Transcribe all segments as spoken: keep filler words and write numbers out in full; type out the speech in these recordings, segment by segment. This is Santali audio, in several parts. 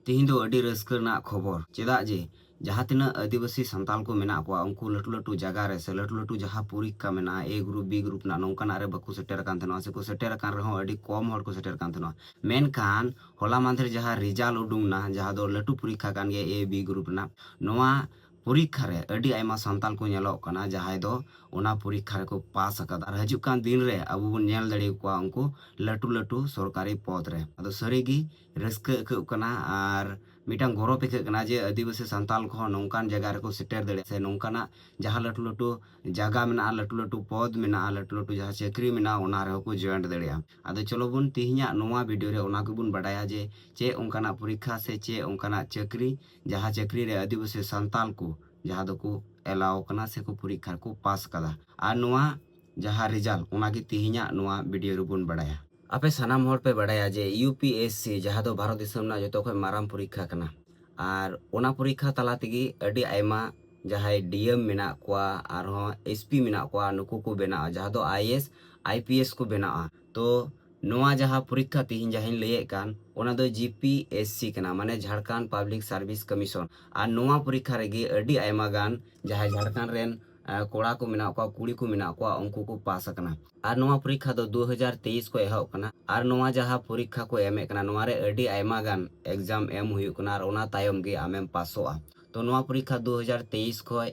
ᱛᱤᱦᱤᱧ ᱫᱚ ᱟᱹᱰᱤ ᱨᱟᱹᱥᱠᱟᱹ ᱨᱮᱱᱟᱜ ᱠᱷᱚᱵᱚᱨ, ᱪᱮᱫᱟᱜ ᱡᱮ ᱡᱟᱦᱟᱸ ᱛᱤᱱᱟᱹᱜ ᱟᱹᱫᱤᱵᱟᱹᱥᱤ ᱥᱟᱱᱛᱟᱞ ᱠᱚ ᱢᱮᱱᱟᱜ ᱠᱚᱣᱟ, ᱩᱱᱠᱩ ᱞᱟᱹᱴᱩ ᱞᱟᱹᱴᱩ ᱡᱟᱭᱜᱟ ᱨᱮ ᱥᱮ ᱞᱟᱹᱴᱩ ᱞᱟᱹᱴᱩ ᱡᱟᱦᱟᱸ ᱯᱚᱨᱤᱠᱠᱷᱟ ᱢᱮᱱᱟᱜᱼᱟ, A group, B group ᱨᱮᱱᱟᱜ, ᱱᱚᱝᱠᱟᱱᱟᱜ ᱨᱮ ᱵᱟᱠᱚ ᱥᱮᱴᱮᱨ ᱟᱠᱟᱱ ᱛᱟᱦᱮᱱᱟ, ᱥᱮᱠᱚ ᱥᱮᱴᱮᱨ ᱟᱠᱟᱱ ᱨᱮᱦᱚᱸ ᱟᱹᱰᱤ ᱠᱚᱢ ᱦᱚᱲ ᱠᱚ ᱥᱮᱴᱮᱨ ᱟᱠᱟᱱ ᱛᱟᱦᱮᱱᱟ᱾ ᱢᱮᱱᱠᱷᱟᱱ ᱦᱚᱞᱟ ᱢᱟᱫᱷᱮᱨ ᱡᱟᱦᱟᱸ ᱨᱮᱡᱟᱞᱴ ᱩᱰᱩᱝ ᱮᱱᱟ, ᱡᱟᱦᱟᱸ ᱫᱚ ᱞᱟᱹᱴᱩ ᱯᱚᱨᱤᱠᱠᱷᱟ ᱠᱟᱱ ᱜᱮᱭᱟ, A B group ᱨᱮᱱᱟᱜ, ᱱᱚᱣᱟ ᱯᱚᱨᱤᱠᱠᱷᱟ ᱨᱮ ᱟᱹᱰᱤ ᱟᱭᱢᱟ ᱥᱟᱱᱛᱟᱞ ᱠᱚ ᱧᱮᱞᱚᱜ ᱠᱟᱱᱟ ᱡᱟᱦᱟᱸᱭ ᱫᱚ ᱚᱱᱟ ᱯᱚᱨᱤᱠᱠᱷᱟ ᱨᱮᱠᱚ ᱯᱟᱥ ᱟᱠᱟᱫᱟ᱾ ᱟᱨ ᱦᱤᱡᱩᱜ ᱠᱟᱱ ᱫᱤᱱ ᱨᱮ ᱟᱵᱚ ᱵᱚᱱ ᱧᱮᱞ ᱫᱟᱲᱮ ᱟᱠᱚᱣᱟ ᱩᱱᱠᱩ ᱞᱟᱹᱴᱩ ᱞᱟᱹᱴᱩ ᱥᱚᱨᱠᱟᱨᱤ ᱯᱚᱫᱽ ᱨᱮ᱾ ᱟᱫᱚ ᱥᱟᱹᱨᱤ ᱜᱮ ᱨᱟᱹᱥᱠᱟᱹ ᱟᱹᱭᱠᱟᱹᱜ ᱠᱟᱱᱟ᱾ ᱟᱨ ᱢᱤᱫᱴᱟᱝ ᱜᱚᱨᱚᱵᱽ ᱟᱹᱭᱠᱟᱹᱜ ᱠᱟᱱᱟ ᱡᱮ ᱟᱹᱫᱤᱵᱟᱹᱥᱤ ᱥᱟᱱᱛᱟᱞ ᱠᱚᱦᱚᱸ ᱱᱚᱝᱠᱟᱱ ᱡᱟᱭᱜᱟ ᱨᱮᱠᱚ ᱥᱮᱴᱮᱨ ᱫᱟᱲᱮᱭᱟᱜᱼᱟ, ᱥᱮ ᱱᱚᱝᱠᱟᱱᱟᱜ ᱡᱟᱦᱟᱸ ᱞᱟᱹᱴᱩ ᱞᱟᱹᱴᱩ ᱡᱟᱭᱜᱟ ᱢᱮᱱᱟᱜᱼᱟ, ᱞᱟᱹᱴᱩ ᱞᱟᱹᱴᱩ ᱯᱚᱫᱽ ᱢᱮᱱᱟᱜᱼᱟ, ᱞᱟᱹᱴᱩ ᱞᱟᱹᱴᱩ ᱡᱟᱦᱟᱸ ᱪᱟᱹᱠᱨᱤ ᱢᱮᱱᱟᱜᱼᱟ, ᱚᱱᱟ ᱨᱮᱦᱚᱸ ᱠᱚ ᱡᱚᱭᱮᱱᱴ ᱫᱟᱲᱮᱭᱟᱜᱼᱟ᱾ ᱟᱫᱚ ᱪᱚᱞᱚ ᱵᱚᱱ ᱛᱮᱦᱮᱧᱟᱜ ᱱᱚᱣᱟ ᱵᱷᱤᱰᱤᱭᱳ ᱨᱮ ᱚᱱᱟ ᱠᱚᱵᱚᱱ ᱵᱟᱰᱟᱭᱟ ᱡᱮ ᱪᱮᱫ ᱚᱱᱠᱟᱱᱟᱜ ᱯᱚᱨᱤᱠᱠᱷᱟ ᱥᱮ ᱪᱮᱫ ᱚᱱᱠᱟᱱᱟᱜ ᱪᱟᱹᱠᱨᱤ, ᱡᱟᱦᱟᱸ ᱪᱟᱹᱠᱨᱤ ᱨᱮ ᱟᱹᱫᱤᱵᱟᱹᱥᱤ ᱥᱟᱱᱛᱟᱞ ᱠᱚ ᱡᱟᱦᱟᱸ ᱫᱚᱠᱚ ᱮᱞᱟᱣ ᱠᱟᱱᱟ ᱥᱮᱠᱚ ᱯᱚᱨᱤᱠᱠᱷᱟ ᱨᱮᱠᱚ ᱯᱟᱥ ᱠᱟᱫᱟ᱾ ᱟᱨ ᱱᱚᱣᱟ ᱡᱟᱦᱟᱸ ᱨᱮᱡᱟᱞᱴ, ᱚᱱᱟᱜᱮ ᱛᱮᱦᱮᱧᱟᱜ ᱱᱚᱣᱟ ᱵᱷᱤᱰᱤᱭᱳ ᱨᱮᱵᱚᱱ ᱵᱟᱰᱟᱭᱟ᱾ ᱟᱯᱮ ᱥᱟᱱᱟᱢ ᱦᱚᱲ ᱯᱮ ᱵᱟᱰᱟᱭᱟ ᱡᱮ U P S C, ᱡᱟᱦᱟᱸ ᱫᱚ ᱵᱷᱟᱨᱚᱛ ᱫᱤᱥᱚᱢ ᱨᱮᱱᱟᱜ ᱡᱚᱛᱚ ᱠᱷᱚᱱ ᱢᱟᱨᱟᱝ ᱯᱚᱨᱤᱠᱠᱷᱟ ᱠᱟᱱᱟ᱾ ᱟᱨ ᱚᱱᱟ ᱯᱚᱨᱤᱠᱠᱷᱟ ᱛᱟᱞᱟ ᱛᱮᱜᱮ ᱟᱹᱰᱤ ᱟᱭᱢᱟ ᱡᱟᱦᱟᱸᱭ D M ᱢᱮᱱᱟᱜ ᱠᱚᱣᱟ, ᱟᱨᱦᱚᱸ S P ᱢᱮᱱᱟᱜ ᱠᱚᱣᱟ, ᱱᱩᱠᱩ ᱠᱚ ᱵᱮᱱᱟᱜᱼᱟ, ᱡᱟᱦᱟᱸ ᱫᱚ I A S, I P S ᱠᱚ ᱵᱮᱱᱟᱜᱼᱟ᱾ ᱛᱚ ᱱᱚᱣᱟ ᱡᱟᱦᱟᱸ ᱯᱚᱨᱤᱠᱠᱷᱟ ᱛᱤᱦᱤᱧ ᱡᱟᱦᱟᱸᱧ ᱞᱟᱹᱭᱮᱫ ᱠᱟᱱ, ᱚᱱᱟ ᱫᱚ G P S C ᱠᱟᱱᱟ, ᱢᱟᱱᱮ ᱡᱷᱟᱲᱠᱷᱚᱸᱰ Public Service Commission᱾ ᱟᱨ ᱱᱚᱣᱟ ᱯᱚᱨᱤᱠᱠᱷᱟ ᱨᱮᱜᱮ ᱟᱹᱰᱤ ᱟᱭᱢᱟ ᱜᱟᱱ ᱡᱟᱦᱟᱸᱭ ᱡᱷᱟᱲᱠᱷᱚᱸᱰ ᱨᱮᱱ, ᱟᱸ, ᱠᱚᱲᱟ ᱠᱚ ᱢᱮᱱᱟᱜ ᱠᱚᱣᱟ, ᱠᱩᱲᱤ ᱠᱚ ᱢᱮᱱᱟᱜ ᱠᱚᱣᱟ, ᱩᱱᱠᱩ ᱠᱚ ᱯᱟᱥ ᱟᱠᱟᱱᱟ᱾ ᱟᱨ ᱱᱚᱣᱟ ᱯᱚᱨᱤᱠᱠᱷᱟ ᱫᱚ ᱫᱩ ᱦᱟᱡᱟᱨ ᱛᱮᱭᱤᱥ ᱠᱷᱚᱱ ᱮᱦᱚᱵ ᱠᱟᱱᱟ᱾ ᱟᱨ ᱱᱚᱣᱟ ᱡᱟᱦᱟᱸ ᱯᱚᱨᱤᱠᱠᱷᱟ ᱠᱚ ᱮᱢᱮᱫ ᱠᱟᱱᱟ, ᱱᱚᱣᱟ ᱨᱮ ᱟᱹᱰᱤ ᱟᱭᱢᱟ ᱜᱟᱱ exam ᱮᱢ ᱦᱩᱭᱩᱜ ᱠᱟᱱᱟ, ᱟᱨ ᱚᱱᱟ ᱛᱟᱭᱚᱢ ᱜᱮ ᱟᱢᱮᱢ ᱯᱟᱥᱚᱜᱼᱟ᱾ ᱛᱚ ᱱᱚᱣᱟ ᱯᱚᱨᱤᱠᱠᱷᱟ ᱫᱩ ᱦᱟᱡᱟᱨ ᱛᱮᱭᱤᱥ ᱠᱷᱚᱱ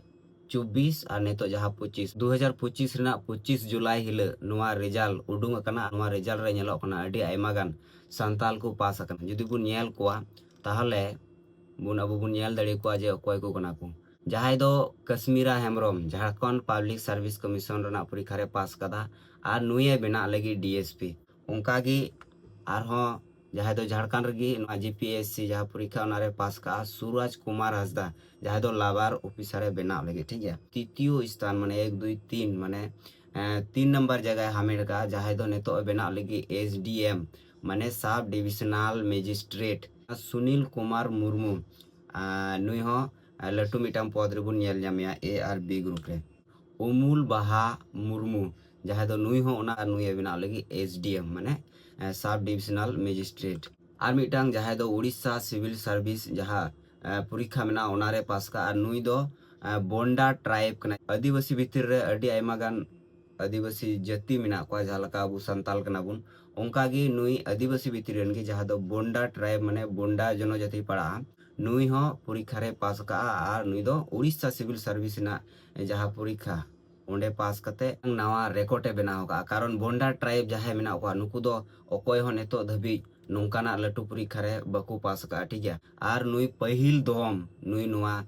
ᱪᱚᱵᱵᱤᱥ ᱟᱨ ᱱᱤᱛᱚᱜ ᱡᱟᱦᱟᱸ ᱯᱚᱸᱪᱤᱥ, ᱫᱩ ᱦᱟᱡᱟᱨ ᱯᱚᱸᱪᱤᱥ ᱨᱮᱱᱟᱜ ᱯᱚᱸᱪᱤᱥ ᱡᱩᱞᱟᱭ ᱦᱤᱞᱳᱜ ᱱᱚᱣᱟ ᱨᱮᱡᱟᱞᱴ ᱩᱰᱩᱝ ᱟᱠᱟᱱᱟ᱾ ᱱᱚᱣᱟ ᱨᱮᱡᱟᱞᱴ ᱨᱮ ᱧᱮᱞᱚᱜ ᱠᱟᱱᱟ ᱟᱹᱰᱤ ᱟᱭᱢᱟ ᱜᱟᱱ ᱥᱟᱱᱛᱟᱞ ᱠᱚ ᱯᱟᱥ ᱟᱠᱟᱱᱟ᱾ ᱡᱩᱫᱤ ᱵᱚᱱ ᱧᱮᱞ ᱠᱚᱣᱟ, ᱛᱟᱦᱚᱞᱮ ᱵᱚᱱ, ᱟᱵᱚ ᱵᱚᱱ ᱧᱮᱞ ᱫᱟᱲᱮ ᱠᱚᱣᱟ ᱡᱮ ᱚᱠᱚᱭ ᱠᱚ ᱠᱟᱱᱟ ᱠᱚ᱾ ᱡᱟᱦᱟᱸᱭ ᱫᱚ ᱠᱟᱥᱢᱤᱨᱟ Hembrom, Jharkhand Public Service Commission ᱨᱮᱱᱟᱜ ᱯᱚᱨᱤᱠᱠᱷᱟ ᱨᱮ ᱯᱟᱥ ᱠᱟᱫᱟ, ᱟᱨ ᱱᱩᱭᱮ ᱵᱮᱱᱟᱜ ᱞᱟᱹᱜᱤᱫ D S P᱾ ᱚᱱᱠᱟᱜᱮ ᱟᱨᱦᱚᱸ ᱡᱟᱦᱟᱸᱭ ᱫᱚ ᱡᱷᱟᱲᱠᱷᱚᱸᱰ ᱨᱮᱜᱮ ᱱᱚᱣᱟ G P S C ᱡᱟᱦᱟᱸ ᱯᱚᱨᱤᱠᱠᱷᱟ, ᱚᱱᱟᱨᱮ ᱯᱟᱥ ᱠᱟᱜᱼᱟ ᱥᱩᱨᱟᱡᱽ ᱠᱩᱢᱟᱨ ᱦᱟᱸᱥᱫᱟ, ᱡᱟᱦᱟᱸᱭ ᱫᱚ ᱞᱟᱵᱟᱨ ᱚᱯᱷᱤᱥᱟᱨᱮ ᱵᱮᱱᱟᱜ ᱞᱟᱹᱜᱤᱫ, ᱴᱷᱤᱠ ᱜᱮᱭᱟ᱾ ᱛᱤᱛᱤᱭᱚ ᱥᱛᱷᱟᱱ, ᱢᱟᱱᱮ ᱮᱠ, ᱫᱩᱭ, ᱛᱤᱱ, ᱢᱟᱱᱮ, ᱮᱸ, ᱛᱤᱱ ᱱᱟᱢᱵᱟᱨ ᱡᱟᱭᱜᱟᱭ ᱦᱟᱢᱮᱴ ᱠᱟᱜᱼᱟ, ᱡᱟᱦᱟᱸᱭ ᱫᱚ ᱱᱤᱛᱚᱜ ᱮ ᱵᱮᱱᱟᱜ ᱞᱟᱹᱜᱤᱫ S D M, ᱢᱟᱱᱮ Sub Divisional Magistrate, Sunil Kumar Murmu. ᱟᱨ ᱱᱩᱭ ᱦᱚᱸ, ᱟᱨ ᱞᱟᱹᱴᱩ ᱢᱤᱫᱴᱟᱝ ᱯᱚᱫᱽ ᱨᱮᱵᱚᱱ ᱧᱮᱞ ᱧᱟᱢᱮᱭᱟ A ᱟᱨ B group ᱨᱮ᱾ ᱩᱢᱩᱞ ᱵᱟᱦᱟ ᱢᱩᱨᱢᱩ, ᱡᱟᱦᱟᱸᱭ ᱫᱚ ᱱᱩᱭ ᱦᱚᱸ ᱚᱱᱟ, ᱟᱨ ᱱᱩᱭᱮ ᱵᱮᱱᱟᱣ ᱞᱟᱹᱜᱤᱫ S D M, ᱢᱟᱱᱮ, ᱮ, Sub Divisional Magistrate᱾ ᱟᱨ ᱢᱤᱫᱴᱟᱝ ᱡᱟᱦᱟᱸᱭ ᱫᱚ ᱩᱲᱤᱥᱥᱟ ᱥᱤᱵᱤᱞ ᱥᱟᱨᱵᱷᱤᱥ ᱡᱟᱦᱟᱸ ᱯᱚᱨᱤᱠᱠᱷᱟ ᱢᱮᱱᱟᱜᱼᱟ, ᱚᱱᱟᱨᱮ ᱯᱟᱥ ᱠᱟᱜᱼᱟ᱾ ᱟᱨ ᱱᱩᱭ ᱫᱚ ᱵᱚᱱᱰᱟ ᱴᱨᱟᱭᱤᱵᱽ ᱠᱟᱱᱟᱭ᱾ ᱟᱹᱫᱤᱵᱟᱹᱥᱤ ᱵᱷᱤᱛᱤᱨ ᱨᱮ ᱟᱹᱰᱤ ᱟᱭᱢᱟ ᱜᱟᱱ ᱟᱹᱫᱤᱵᱟᱹᱥᱤ ᱡᱟᱹᱛᱤ ᱢᱮᱱᱟᱜ ᱠᱚᱣᱟ, ᱡᱟᱦᱟᱸ ᱞᱮᱠᱟ ᱟᱵᱚ ᱥᱟᱱᱛᱟᱞ ᱠᱟᱱᱟ ᱵᱚᱱ, ᱚᱱᱠᱟ ᱜᱮ ᱱᱩᱭ ᱟᱹᱫᱤᱵᱟᱹᱥᱤ ᱵᱷᱤᱛᱤᱨ ᱨᱮᱱ ᱜᱮ, ᱡᱟᱦᱟᱸ ᱫᱚ ᱵᱚᱱᱰᱟ ᱴᱨᱟᱭᱤᱵᱽ, ᱢᱟᱱᱮ ᱵᱚᱱᱰᱟ ᱡᱚᱱᱚᱡᱟᱹᱛᱤ ᱯᱟᱲᱟᱜᱼᱟ, ᱱᱩᱭ ᱦᱚᱸ ᱯᱚᱨᱤᱠᱠᱷᱟ ᱨᱮ ᱯᱟᱥ ᱠᱟᱜᱼᱟ᱾ ᱟᱨ ᱱᱩᱭ ᱫᱚ ᱩᱲᱤᱥᱥᱟ ᱥᱤᱵᱤᱞ ᱥᱟᱨᱵᱷᱤᱥ ᱨᱮᱱᱟᱜ ᱡᱟᱦᱟᱸ ᱯᱚᱨᱤᱠᱠᱷᱟ, ᱚᱸᱰᱮ ᱯᱟᱥ ᱠᱟᱛᱮ ᱱᱟᱣᱟ ᱨᱮᱠᱚᱨᱰ ᱮ ᱵᱮᱱᱟᱣ ᱟᱠᱟᱫᱼᱟ᱾ ᱠᱟᱨᱚᱱ ᱵᱚᱱᱰᱟ ᱴᱨᱟᱭᱤᱵᱽ ᱡᱟᱦᱟᱸᱭ ᱢᱮᱱᱟᱜ ᱠᱚᱣᱟ, ᱱᱩᱠᱩ ᱫᱚ ᱚᱠᱚᱭ ᱦᱚᱸ ᱱᱤᱛᱚᱜ ᱫᱷᱟᱹᱵᱤᱡ ᱱᱚᱝᱠᱟᱱᱟᱜ ᱞᱟᱹᱴᱩ ᱯᱚᱨᱤᱠᱠᱷᱟ ᱨᱮ ᱵᱟᱠᱚ ᱯᱟᱥ ᱟᱠᱟᱫᱼᱟ, ᱴᱷᱤᱠ ᱜᱮᱭᱟ᱾ ᱟᱨ ᱱᱩᱭ ᱯᱟᱹᱦᱤᱞ ᱫᱚᱢ ᱱᱩᱭ ᱱᱚᱣᱟ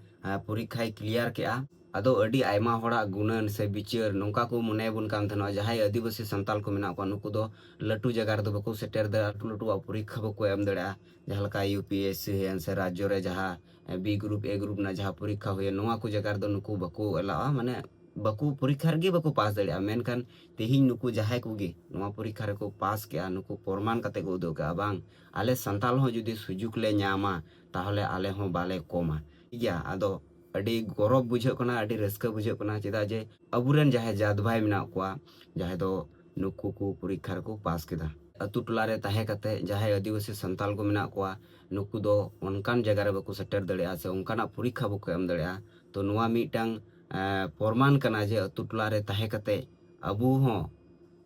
ᱯᱚᱨᱤᱠᱠᱷᱟᱭ ᱠᱞᱤᱭᱟᱨ ᱠᱮᱜᱼᱟ᱾ ᱟᱫᱚ ᱟᱹᱰᱤ ᱟᱭᱢᱟ ᱦᱚᱲᱟᱜ ᱜᱩᱱᱟᱹᱱ ᱥᱮ ᱵᱤᱪᱟᱹᱨ ᱱᱚᱝᱠᱟ ᱠᱚ ᱢᱚᱱᱮ ᱵᱚᱱ ᱠᱟᱱ ᱛᱟᱦᱮᱱᱟ, ᱡᱟᱦᱟᱸᱭ ᱟᱹᱫᱤᱵᱟᱹᱥᱤ ᱥᱟᱱᱛᱟᱞ ᱠᱚ ᱢᱮᱱᱟᱜ ᱠᱚᱣᱟ, ᱱᱩᱠᱩ ᱫᱚ ᱞᱟᱹᱴᱩ ᱡᱟᱭᱜᱟ ᱨᱮᱫᱚ ᱵᱟᱠᱚ ᱥᱮᱴᱮᱨ ᱫᱟᱲᱮᱭᱟᱜᱼᱟ, ᱞᱟᱹᱴᱩ ᱞᱟᱹᱴᱩᱣᱟᱜ ᱯᱚᱨᱤᱠᱠᱷᱟ ᱵᱟᱠᱚ ᱮᱢ ᱫᱟᱲᱮᱭᱟᱜᱼᱟ᱾ ᱡᱟᱦᱟᱸ ᱞᱮᱠᱟ ᱭᱩ ᱯᱤ ᱮᱥ ᱥᱤ ᱦᱩᱭᱮᱱ ᱥᱮ ᱨᱟᱡᱽᱡᱚ ᱨᱮ ᱡᱟᱦᱟᱸ ᱵᱤ ᱜᱨᱩᱯ, ᱮ ᱜᱨᱩᱯ ᱨᱮᱱᱟᱜ ᱡᱟᱦᱟᱸ ᱯᱚᱨᱤᱠᱠᱷᱟ ᱦᱩᱭᱮᱱ, ᱱᱚᱣᱟ ᱠᱚ ᱡᱟᱭᱜᱟ ᱨᱮᱫᱚ ᱱᱩᱠᱩ ᱵᱟᱠᱚ ᱮᱞᱟᱜᱼᱟ, ᱢᱟᱱᱮ ᱵᱟᱠᱚ ᱯᱚᱨᱤᱠᱠᱷᱟ ᱨᱮᱜᱮ ᱵᱟᱠᱚ ᱯᱟᱥ ᱫᱟᱲᱮᱭᱟᱜᱼᱟ᱾ ᱢᱮᱱᱠᱷᱟᱱ ᱛᱮᱦᱮᱧ ᱱᱩᱠᱩ ᱡᱟᱦᱟᱸᱭ ᱠᱚᱜᱮ ᱱᱚᱣᱟ ᱯᱚᱨᱤᱠᱠᱷᱟ ᱨᱮᱠᱚ ᱯᱟᱥ ᱠᱮᱜᱼᱟ, ᱱᱩᱠᱩ ᱯᱨᱚᱢᱟᱱ ᱠᱟᱛᱮ ᱠᱚ ᱩᱫᱩᱜ ᱠᱟᱜᱼᱟ, ᱵᱟᱝ, ᱟᱞᱮ ᱥᱟᱱᱛᱟᱞ ᱦᱚᱸ ᱡᱩᱫᱤ ᱥᱩᱡᱩᱜᱽ ᱞᱮ ᱧᱟᱢᱟ, ᱛᱟᱦᱚᱞᱮ ᱟᱞᱮ ᱦᱚᱸ ᱵᱟᱞᱮ ᱠᱚᱢᱟ, ᱴᱷᱤᱠ ᱜᱮᱭᱟ᱾ ᱟᱫᱚ ᱟᱹᱰᱤ ᱜᱚᱨᱚᱵᱽ ᱵᱩᱡᱷᱟᱹᱜ ᱠᱟᱱᱟ, ᱟᱹᱰᱤ ᱨᱟᱹᱥᱠᱟᱹ ᱵᱩᱡᱷᱟᱹᱜ ᱠᱟᱱᱟ, ᱪᱮᱫᱟᱜ ᱡᱮ ᱟᱵᱚᱨᱮᱱ ᱡᱟᱦᱟᱸᱭ ᱡᱟᱛ ᱵᱷᱟᱭ ᱢᱮᱱᱟᱜ ᱠᱚᱣᱟ, ᱡᱟᱦᱟᱸᱭ ᱫᱚ ᱱᱩᱠᱩ ᱠᱚ ᱯᱚᱨᱤᱠᱠᱷᱟ ᱨᱮᱠᱚ ᱯᱟᱥ ᱠᱮᱫᱟ, ᱟᱹᱛᱩ ᱴᱚᱞᱟ ᱨᱮ ᱛᱟᱦᱮᱸ ᱠᱟᱛᱮ ᱡᱟᱦᱟᱸᱭ ᱟᱹᱫᱤᱵᱟᱹᱥᱤ ᱥᱟᱱᱛᱟᱞ ᱠᱚ ᱢᱮᱱᱟᱜ ᱠᱚᱣᱟ, ᱱᱩᱠᱩ ᱫᱚ ᱚᱱᱠᱟᱱ ᱡᱟᱭᱜᱟ ᱨᱮ ᱵᱟᱠᱚ ᱥᱮᱴᱮᱨ ᱫᱟᱲᱮᱭᱟᱜᱼᱟ ᱥᱮ ᱚᱱᱠᱟᱱᱟᱜ ᱯᱚᱨᱤᱠᱠᱷᱟ ᱵᱟᱠᱚ ᱮᱢ ᱫᱟᱲᱮᱭᱟᱜᱼᱟ᱾ ᱛᱚ ᱱᱚᱣᱟ ᱢᱤᱫᱴᱟᱝ, ᱮᱸ, ᱯᱨᱚᱢᱟᱱ ᱠᱟᱱᱟ ᱡᱮ ᱟᱹᱛᱩ ᱴᱚᱞᱟ ᱨᱮ ᱛᱟᱦᱮᱸ ᱠᱟᱛᱮ ᱟᱵᱚ ᱦᱚᱸ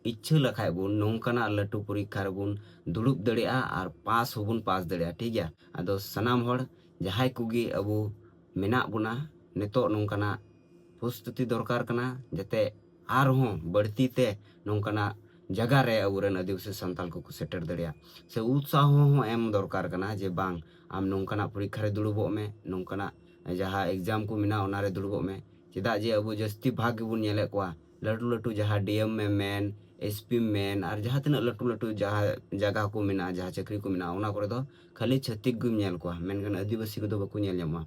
ᱤᱪᱪᱷᱟᱹ ᱞᱮᱠᱷᱟᱡ ᱵᱚᱱ ᱱᱚᱝᱠᱟᱱᱟᱜ ᱞᱟᱹᱴᱩ ᱯᱚᱨᱤᱠᱠᱷᱟ ᱨᱮᱵᱚᱱ ᱫᱩᱲᱩᱵ ᱫᱟᱲᱮᱭᱟᱜᱼᱟ ᱟᱨ ᱯᱟᱥ ᱦᱚᱸᱵᱚᱱ ᱯᱟᱥ ᱫᱟᱲᱮᱭᱟᱜᱼᱟ, ᱴᱷᱤᱠ ᱜᱮᱭᱟ᱾ ᱟᱫᱚ ᱥᱟᱱᱟᱢ ᱦᱚᱲ ᱡᱟᱦᱟᱸᱭ ᱠᱚᱜᱮ ᱟᱵᱚ ᱢᱮᱱᱟᱜ ᱵᱚᱱᱟ, ᱱᱤᱛᱚᱜ ᱱᱚᱝᱠᱟᱱᱟᱜ ᱯᱨᱚᱥᱛᱩᱛᱤ ᱫᱚᱨᱠᱟᱨ ᱠᱟᱱᱟ, ᱡᱟᱛᱮ ᱟᱨᱦᱚᱸ ᱵᱟᱹᱲᱛᱤ ᱛᱮ ᱱᱚᱝᱠᱟᱱᱟᱜ ᱡᱟᱭᱜᱟ ᱨᱮ ᱟᱵᱚᱨᱮᱱ ᱟᱹᱫᱤᱵᱟᱹᱥᱤ ᱥᱟᱱᱛᱟᱞ ᱠᱚᱠᱚ ᱥᱮᱴᱮᱨ ᱫᱟᱲᱮᱭᱟᱜ᱾ ᱥᱮ ᱩᱛᱥᱟᱦᱚ ᱦᱚᱸ ᱮᱢ ᱫᱚᱨᱠᱟᱨ ᱠᱟᱱᱟ ᱡᱮ ᱵᱟᱝ, ᱟᱢ ᱱᱚᱝᱠᱟᱱᱟᱜ ᱯᱚᱨᱤᱠᱠᱷᱟ ᱨᱮ ᱫᱩᱲᱩᱵᱚᱜ ᱢᱮ, ᱱᱚᱝᱠᱟᱱᱟᱜ ᱡᱟᱦᱟᱸ ᱮᱠᱡᱟᱢ ᱠᱚ ᱢᱮᱱᱟᱜᱼᱟ, ᱚᱱᱟᱨᱮ ᱫᱩᱲᱩᱵᱚᱜ ᱢᱮ᱾ ᱪᱮᱫᱟᱜ ᱡᱮ ᱟᱵᱚ ᱡᱟᱹᱥᱛᱤ ᱵᱷᱟᱜᱽ ᱜᱮᱵᱚᱱ ᱧᱮᱞᱮᱫ ᱠᱚᱣᱟ, ᱞᱟᱹᱴᱩ ᱞᱟᱹᱴᱩ ᱡᱟᱦᱟᱸ ᱰᱤ ᱮᱢ ᱮᱢ ᱢᱮᱱ, ᱮᱥ ᱯᱤ ᱮᱢ ᱢᱮᱱ, ᱟᱨ ᱡᱟᱦᱟᱸ ᱛᱤᱱᱟᱹᱜ ᱞᱟᱹᱴᱩ ᱞᱟᱹᱴᱩ ᱡᱟᱦᱟᱸ ᱡᱟᱭᱜᱟ ᱠᱚ ᱢᱮᱱᱟᱜᱼᱟ, ᱡᱟᱦᱟᱸ ᱪᱟᱹᱠᱨᱤ ᱠᱚ ᱢᱮᱱᱟᱜᱼᱟ, ᱚᱱᱟ ᱠᱚᱨᱮ ᱫᱚ ᱠᱷᱟᱹᱞᱤ ᱪᱷᱟᱹᱛᱤᱠ ᱜᱮᱢ ᱧᱮᱞ ᱠᱚᱣᱟ, ᱢᱮᱱᱠᱷᱟᱱ ᱟᱹᱫᱤᱵᱟᱹᱥᱤ ᱠᱚᱫᱚ ᱵᱟᱠᱚ ᱧᱮᱞ ᱧᱟᱢᱚᱜᱼᱟ᱾